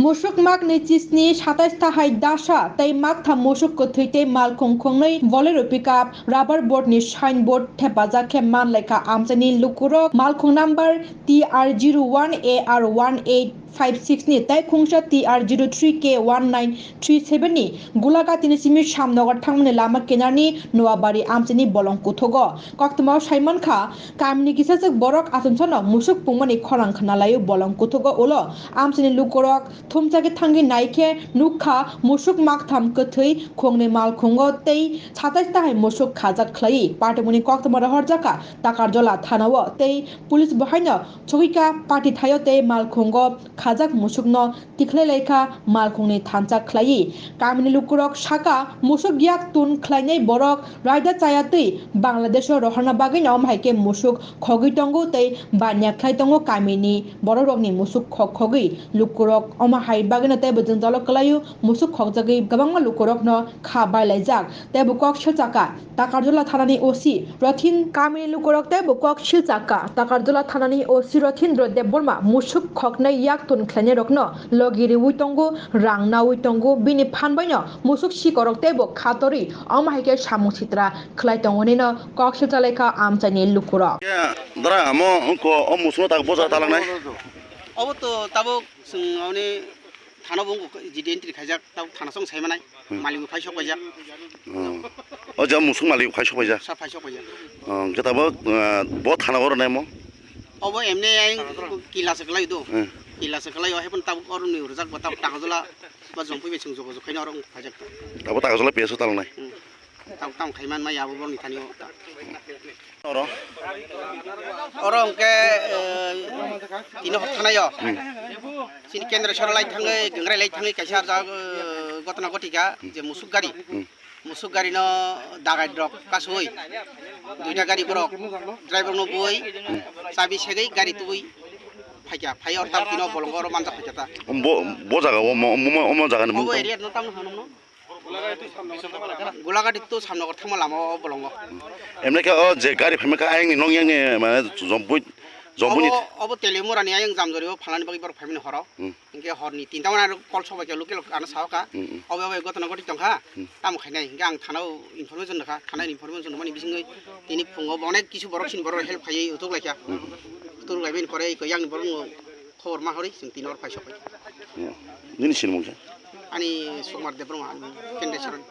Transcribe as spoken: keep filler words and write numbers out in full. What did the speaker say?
Musuk mak ni chisni satais tahai dasa tei mak tham musuk kwthwi tei malkhung khungnwi Bolero pickup rubber board ni signboard thepajak khe manlaikha amchaini lukurok malkhung number T R zero one A R one eight five six ni tei khungsa T R zero three K one nine three seven ni Gulagati ni simi Shamnagar thangmani lama kinarni Noabari amchaini bolong kuthogo. Koktwmao saimankha, kamini kisachwk borok achomsano musuk pungmani khorang khwnalaio bolong kuthogo ulo amchaini lukurok thumsakhe thangwi naikhe nukha musuk maktham kwthwi khungnwi malkhungo tei satais tahai musuk khajak khlaiwi. Patimoni koktwma rohorjakha Takarjola thanao tei police bo haino sogwikha pati thaio tei malkhungo khajak musukno tikhlai laikha malkhungni thansa khlaiwi. Kamini lukurok saka musuk yak tun khlainai borok raida chaya twi Bangladesho rohorna bagwino omo hai khe musuk khogwi tongo tei baniya khlai tongo kamini borokrokni musuk khok khogwi. Lukurok omo hai bagwino teibo jwngjalo kwlaio, musuk khokjagwi kwbangma lukurokno kha bailaijak teibo kok silchakha Takarjola thanani O C Rothin kamini lukurok teibo kok silchakha Takarjola thanani O C Rothindro Debbarma musuk khoknai yak tun khlainairokno logi riwi tongo, rang nawi tongo, bini phan baino musuk sikorok teibo kha torwi omo hai khe samung sitra khlai tongo hinwi no kok silchalaikha amchaini lukurok. Ya, dara amo wngkho o musukno tak boja talangnai. Obo to tabuk chwng oni thana bo wngkha G D entry khaijak, tabuk thana song saimanai. Hmm. Malik bo phai sok paijak. Oh. O ja musuk malik phai sok paijak. Sa phai sok paijak. Oh, hwnkhe tabuk, ah, bo thana o rwnaimo? Obo emne ayang kila se kwlai do. Hmm. Kila se kwlai o, hai phano tabuk oro ni rwjak bo tabuk Takarjola ba Jompui bai chwng jogajog khaina oro wng phaijak. Tabuk Takarjola P S o talangnai. Hmm. Tamo, tamo khai man maya abo borokni thani o. Oro? Oro hwnkhe, eh, tini hor thanaio. Hmm. Chini kendra sora lai thangwi, gangrai lai thangwi kaisa arjak, eh, gotna gotika, je musuk gari. Hmm. Musuk gari no dagai rok kasui. Duita gari borok, driver no bui, chabi segwi gari tubui phaikha. Phai or tam tino bolongo oro manjak phaikha ta. Bo, bo jaga o mo, mo, mo, mo jaga ni mung Obo tong? Area no tam hwnwi no. Gulagati to Shamnagar thangma lama o bolongo. Emne khe o je gari phaima kha ayang ni nong yang ni mane Jompui, Jompui ni Obo, obo Telimura ni ayang Jamjori o phalani bagwi borok phaimani horo. Hmm. Hingke horni tinta wana kol sobai khe local ano sao kha. Hmm, hmm. Obo, obo gotona goti tongkha. Hmm. Tamo khainai hingke ang thana o information rwkha. Thana information rwmani bisingwi tini phungo onek kisu borok sini borok help khaiwi utuk laikha. Hmm. Utuk laibai ni pore iko yang ni borok no khobor ma hori chwng tini or phai sok bai. Hmm. Nini sinimung khe? Ani Sukumar Debbarma, ani Kendra Saran.